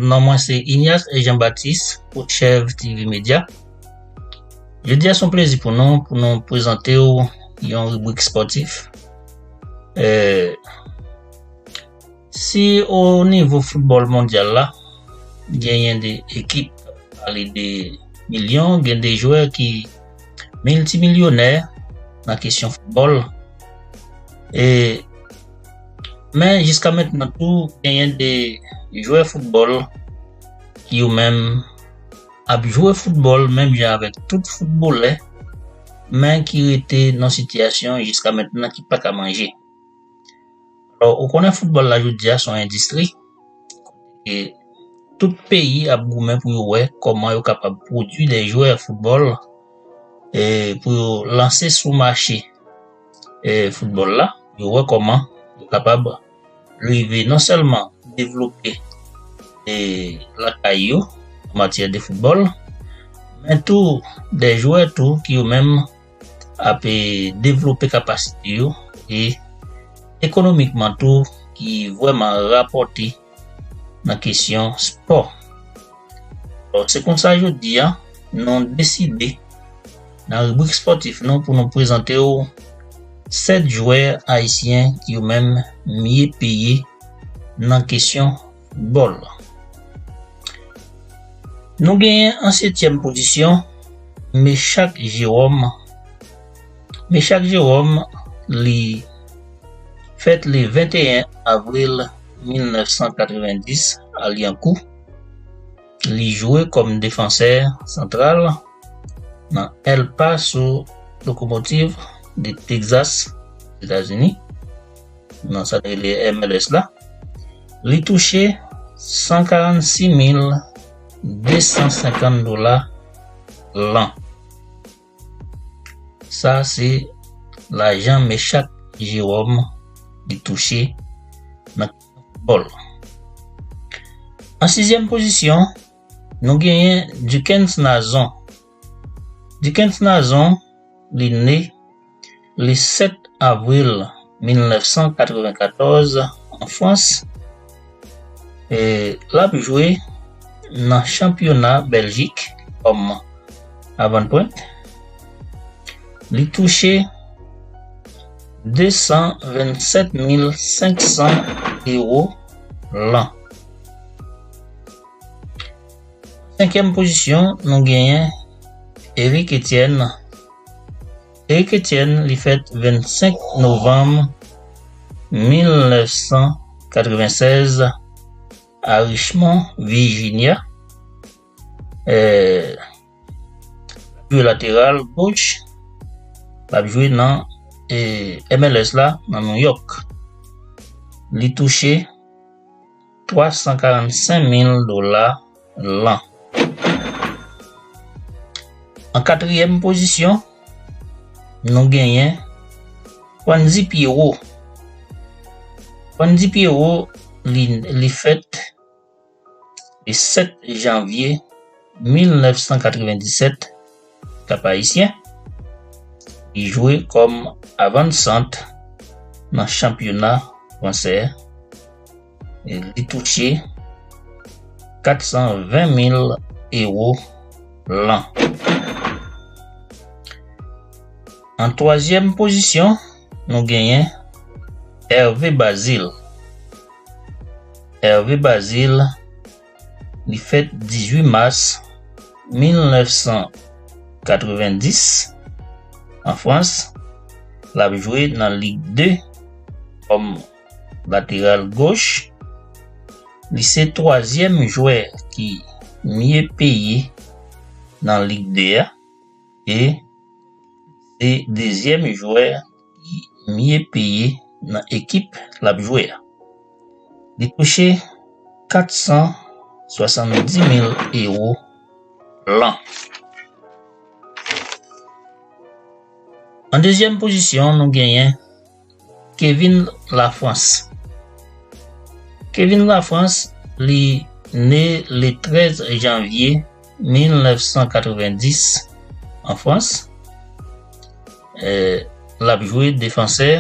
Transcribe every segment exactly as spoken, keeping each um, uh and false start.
Non mwen se Ignace Jean Baptiste, Poutchèv T V Media. Jodi a se yon plezi pou nou, pou nou prezante w yon ribrik spòtif. Eh, si o nivo foutbòl mondyal la, genyen de ekip, pale de milyon, gen de jwè ki miltimilyonè nan kesyon foutbòl. E, men jiska mentnan tou, genyen de jwè foutbòl ki yo menm ap jwe foutbòl menm jan avèk tout foutbolè, men ki rete nan sitiyasyon jiska mentnan ki pa ka manje. Alò, ou konnen foutbòl la jodi a se yon endistri, e tout peyi ap goumen pou yo wè kòman yo kapab pwodui de jwè foutbòl, e pou yo lanse sou mache, e foutbòl la, yo wè kòman yo kapab rive non sèlman devlope, e lakay yo an matyè de foutbòl, men tou de jwè tou ki yo menm ap, e, devlope kapasite yo e ekonomikman tou ki vrèman rapòte nan kesyon spò. Alò, se konsa jodi a, nou deside nan ribrik spòtif nou pou nou prezante w sèt jwè ayisyen ki yo menm mye peye nan kesyon foutbòl. Nou genyen an setyèm pozisyon Mechak Jerome. Mechak Jerome, li fèt le venteyen avril mil nèf san katrevenndis a Lyankou. Li jwe kòm defansè santral nan El Paso Locomotive de Texas, Etazini, nan sa n rele M L S la. Li touche san karannsis mil de san senkant dola lan. Sa se lajan Mechak Jerome li touche nan foutbòl. An sizyèm pozisyon, nou genyen Duckens Nazon. Duckens Nazon, li ne le sèt avril mil nèf san katrevenkatòz an Frans. E l ap jwe nan chanpyona Bèljik kòm avanpwent. Li touche de san vennsèt mil senk san ewo lan. Senkyèm pozisyon, nou genyen Eric Etienne. Eric Etienne, li fèt vennsenk novanm mil nèf san katrevennsèz a Richmond, Virginia. Eh, jwe lateral goch, l ap jwe nan, eh, M L S la, nan New York. Li touche twa san karannsenk mil dola lan. An katriyèm pozisyon, nou genyen Frandy Pierrot. Frandy Pierrot, li, li fèt le sèt janvye mil nèf san katrevenndisèt, Kap Ayisyen. Li jwe kòm avansant nan chanpyona fransè. E li touche kat san ven mil ewo lan. An twazyèm pozisyon, nou genyen Hervé Bazile. Hervé Bazile, li fèt dizuit mas mil nèf san katrevenndis an Frans. L ap jwe nan Lig de kòm lateral goch. Li se twazyèm jwè ki mye peye nan Lig de a e se dezyèm jwè ki mye peye nan ekip l ap jwe a. Li touche kat san swasanndis mil ewo lan. An dezyèm pozisyon, nou genyen Kevin Lafrance. Kevin Lafrance, li ne le trèz janvye mil nèf san katrevenndis an Frans. Eh, l ap jwe defansè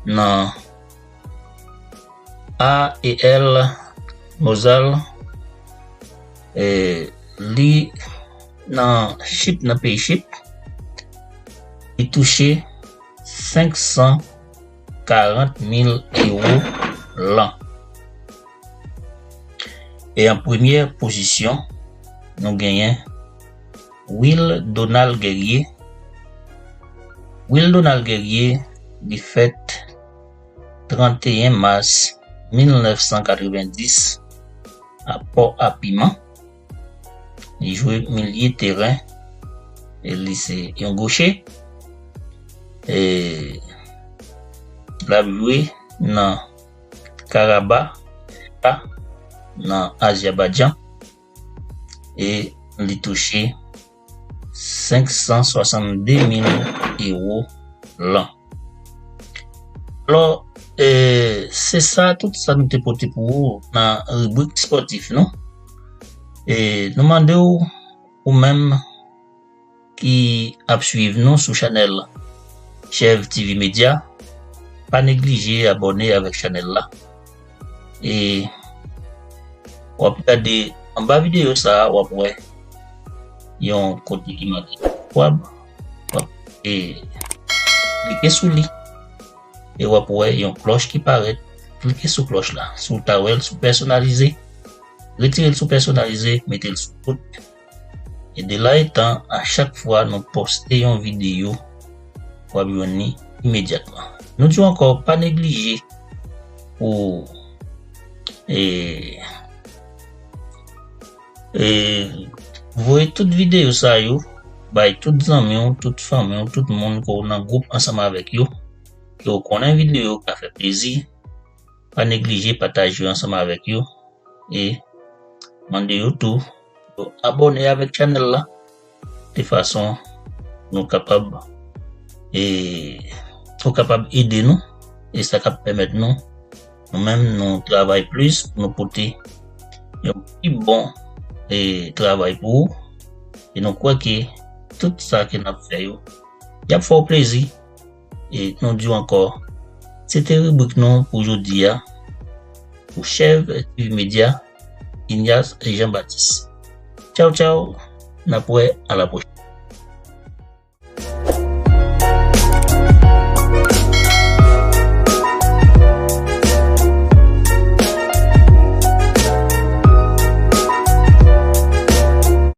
nan A E L Moselle E, li nan Chip, nan peyi Chip, li touche senk san karant mil ewo lan. E an premyè pozisyon, nou genyen Will Donald Guerrier. Will Donald Guerrier, li fèt tranteyen mas mil nèf san katrevenndis a Pò a Piman. Li jwe milye teren e li se yon goche. E l ap jwe nan Karabakh, nan Azerbaïdjan, e li touche senk san swasanndde mil ewo lan. Alò, e, se sa, tout sa nou te pote pou ou nan ribrik spòtif nou. E nou mande w, ou menm ki ap swiv nou sou chanèl Chèv T V Media, pa neglije abòne avèk chanèl la. E w ap gade anba videyo sa a, w ap wè yon kote ki make subscribe. W ap, e, klike sou li. E w ap wè yon klòch ki parèt. Klike sou klòch la. Si w ta wè l sou pèsonalize, retire l sou pèsonalize, mete l sou tout. E de la etan, a chak fwa nou poste yon videyo, w ap jwenn li imedyatman. Nou di w ankò, pa neglije pou, e, e, voye tout videyo sa yo bay tout zanmi w, tout fanmi w, tout moun ke w nan gwoup ansanm avèk yo, ke w konnen videyo ka fè plezi. Pa neglije pataje yo ansanm avèk yo. E mande yo tou pou yo abòne avèk chanèl la, de fason nou kapab, e, nou kapab ede nou, e sa k ap pèmèt nou, nou menm, nou travay plis pou nou pote yon pi bon, e, travay pou ou. E nou kwè ke tout sa ke n ap fè yo, y ap fè w plezi. E nou di w ankò, se te ribrik nou pou jodi a, pou Chèv T V Media, Ignace Jean Baptiste. Tchaw, tchaw, n ap wè a la pwochèn.